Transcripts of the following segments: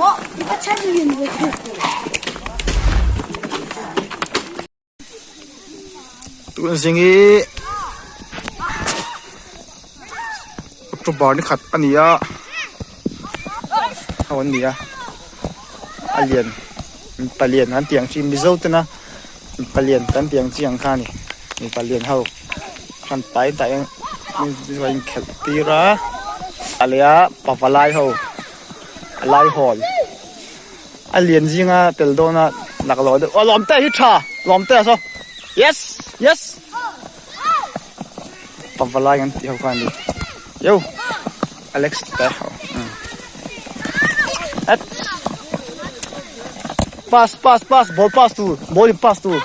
Tun zing hi October ni khat a ni a ho an ni a a lian mipa lian an tih ang chi mizo tena mipa lian kan tih ang chi ang kha a ni mipa lian ho khan pai tah hian a inkhelh tir a a leh a pavalai ho a lai hawl. A lian zinga tel dawna laklawh deuh aw lawmte hi tha lawmte a saw yes yes pavalai an tih ho kha a ni yo Alex te ho at pass pass pass ball pass tur ball in pass tur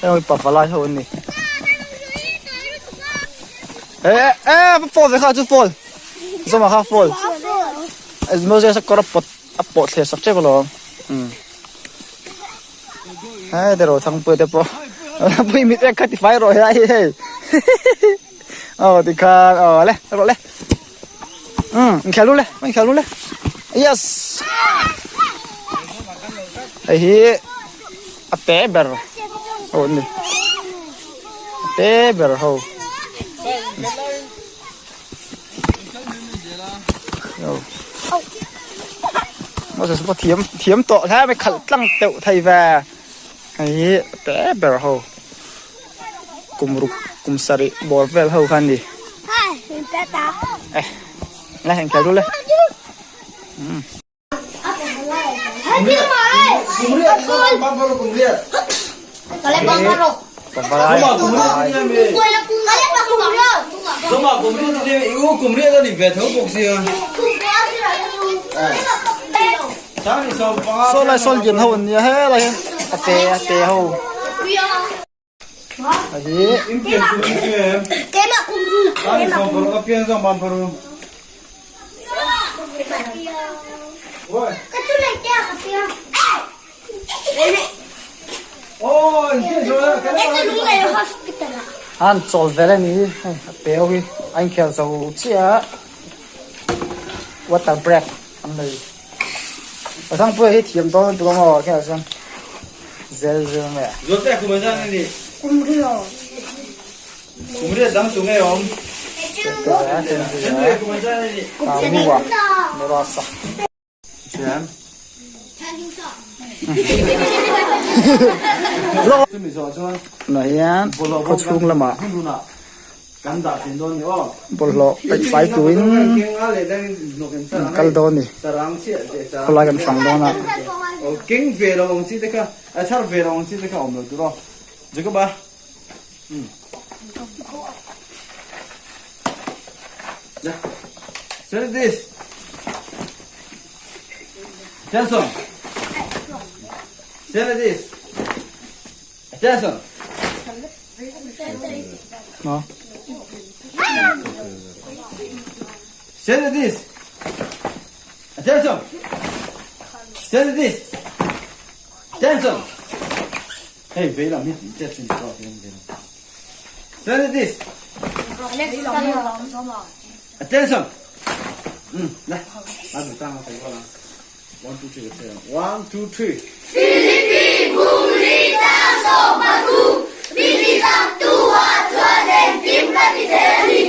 heng hi pavalai ho an ni eh eh fall ve kha chu fall zawma kha fall Moses a kawr a pawt a pawh thler sak tep alawm umm hei te rawh thangpui te pawh pui mit ek kha ti fai rawh helai hi hei aw tikhan aw le rawh le umm inkhel lu le inkhel lu le yes hei hi a te ber ho an ni a te ber ho. Moses pawh thiam thiam tawh hle mai khalh tlang teuh thei ve hei hi te ber ho kum ruk kum sarih bawr vel ho kha a ni eh la heng kher le umm. Saw lai saw lian ho an nia helai hian a te a te ho. An chawl vel a ni hei a pe ho hi a inkhel zo chiah a water break an nei Thangpuia hi thiam dawn lutuk ang aw khiah chuan zel zel mai a. Zawhte kum a zan a ni. Kum ri aw. Kum ri a dang tu nge awm? Zawhte kum a zan a ni. Kamu a merasa. Siam. Chumi zawh chuan Tunah hian khaw chhung lamah Kan dah thin dawn ni aw. Bawlhhlawh peih fai tuin an kal dawn ni. Khawlai kan fang dawn a. Aw keng ve lo ang chi te kha a chhar ve lo ang chi te kha awm lo tur aw. Jacob a. Um. Ya. Send this. Johnson. Send this. Johnson. Send this. Attention. Send this. Attention. Hey, vei lam hi tih chet thin tawh hian vei lam. Send this. Attention. Um,来, 拿笔站好，过来。One two three, one two three. Philippi bu li chang 13 mi tichaktu ah chuan engkim ka ti thei a ni.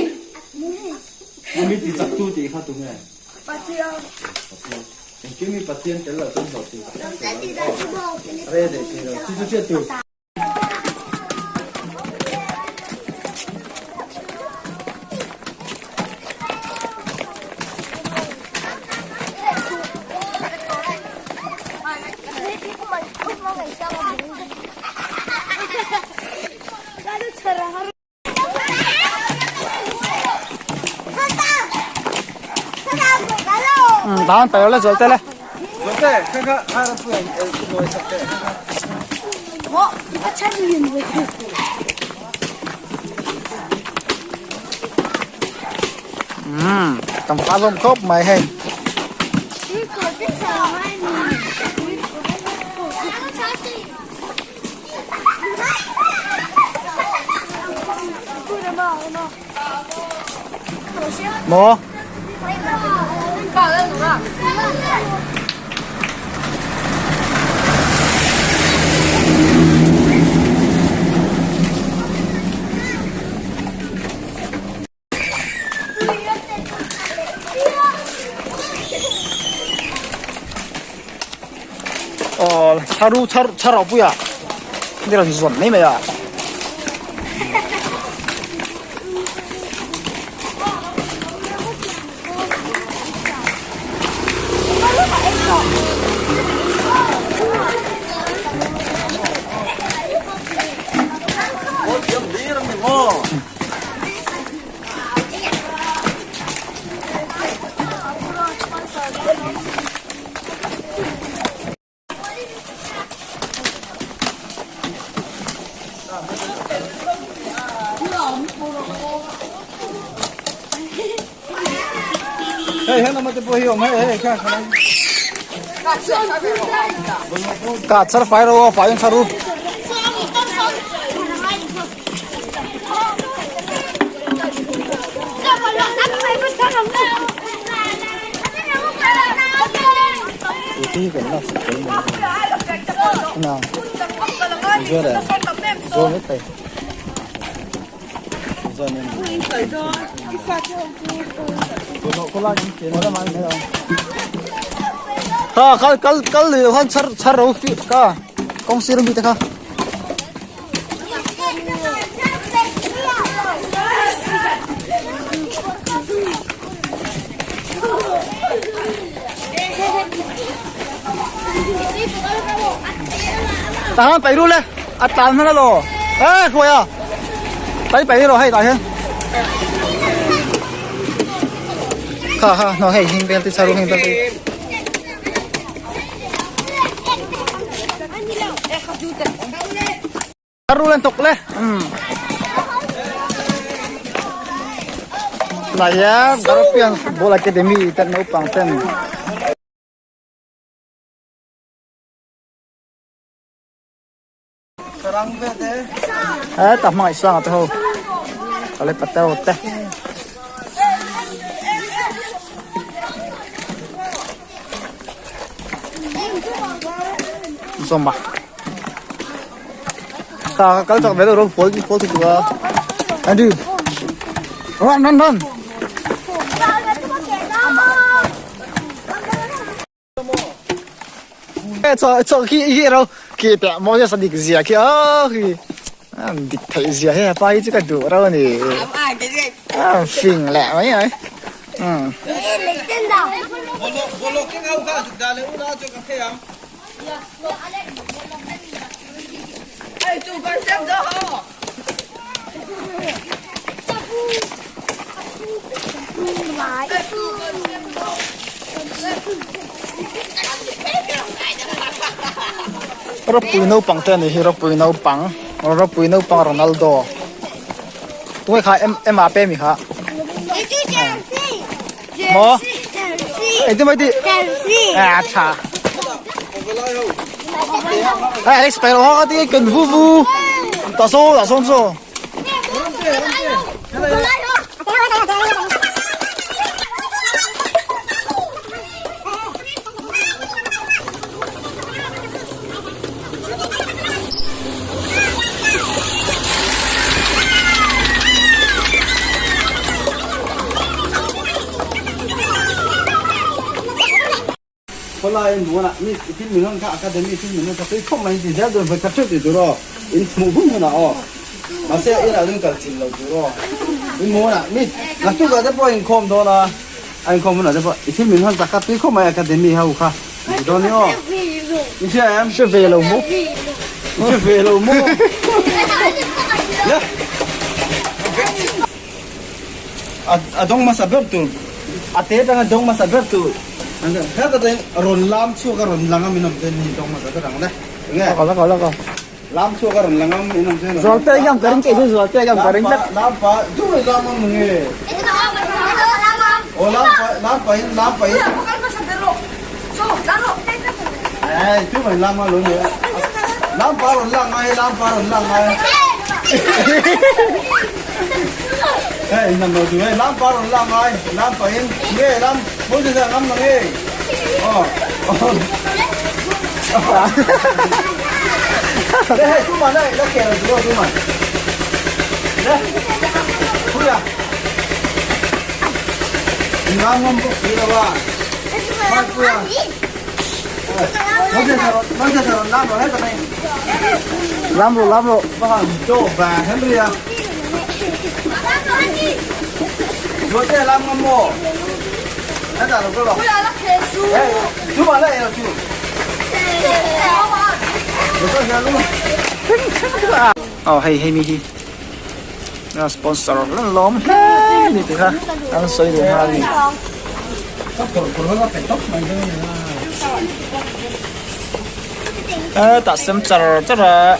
Mi tichaktu tih kha tu nge? Pathian. Pathian. Engkim hi Pathian tel loh chuan hlawh tih ka hre lo. Re leh thei lo. Chu chu hriat tur. Dan paih le zual te le. Um tam phá lawm khawp mai hei. Maw? Aw chharu chhar chhar a puia ni rawn zawn mai mai a. Ka char fai ro fai char ru. Kha kal kal kal lui khan char char ro fi ka kawng sir mi te kha. Tah hian paih rul e a tlan hman alaw e hruai a paih paih rawh hei tah hian kha kha hnaw hei hing vel te char hing vel te. Ru lên tục lên. Này á, European Football Academy tan naupang ten. Ê, ta hmangaih sang te ho. Ka le patel te. Zoma. Ta kal chak ve ro phol phol thu a. Andy. Run run run. E cho cho khi hi ro khi te mo ja sadik zia khi a khi dik thei zia he pa hi chu ka duh ro ni. A fing leh mai ai. Ropui naupang te a ni hi ropui naupang ropui naupang Ronaldo tunge kha Mbappe a mi kha maw engtin mai tih a tha ai Alex pai lo ha ti kan vu vu ta so ta so so Khawlai hmuhnah mi thil min hawn kha academy thil min hawn kha tui khawp mai in ti zel dawn vawikhat theuh tih tur aw in hmuh hun hunah aw mahse inah chuan kal chin lo tur aw in hmuh hunah mi naktuk ah te pawh inkhawm dawn a. A inkhawm hunah te pawh i thil min hawn tak kha tui khawp mai academy ho kha i ti dawn ni aw. I hria em? Hre ve lo maw? I hre ve lo maw? Le. A a dawng hmasa ber tur a te atanga dawng hmasa ber tur heta te rawn lam chhuak a rawn lang a min awm chuan ni dawng hmasa ber ang le. Enge? Laka laka laka. Lam chhuak a rawn lang ang in awm chuan Zualte hian ka ring che chu Zualte hian ka ring tlat. Lam pa duh in lam ang nge. Aw lam pa lam pa in lam pa in. Ai tu mai lam a lo ni. Lam pa rawn lang ngai lam pa rawn lang ngai. Hei nam lo tu hei lam pa rawn lang ngai lam pa in nge lam bul ti sang ngam nge. Aw. Đây, chú mà đây, nó kẹo rồi chú chú mà. Đây, chú à. Ngon ngon bốc xí đâu à. Mai chú à. Lam rawh lam rawh. Aw hei hei mi hi a sponsor lan lawm hle ni ti kha an sawi leh nghal a ni. Hetah sem char char a.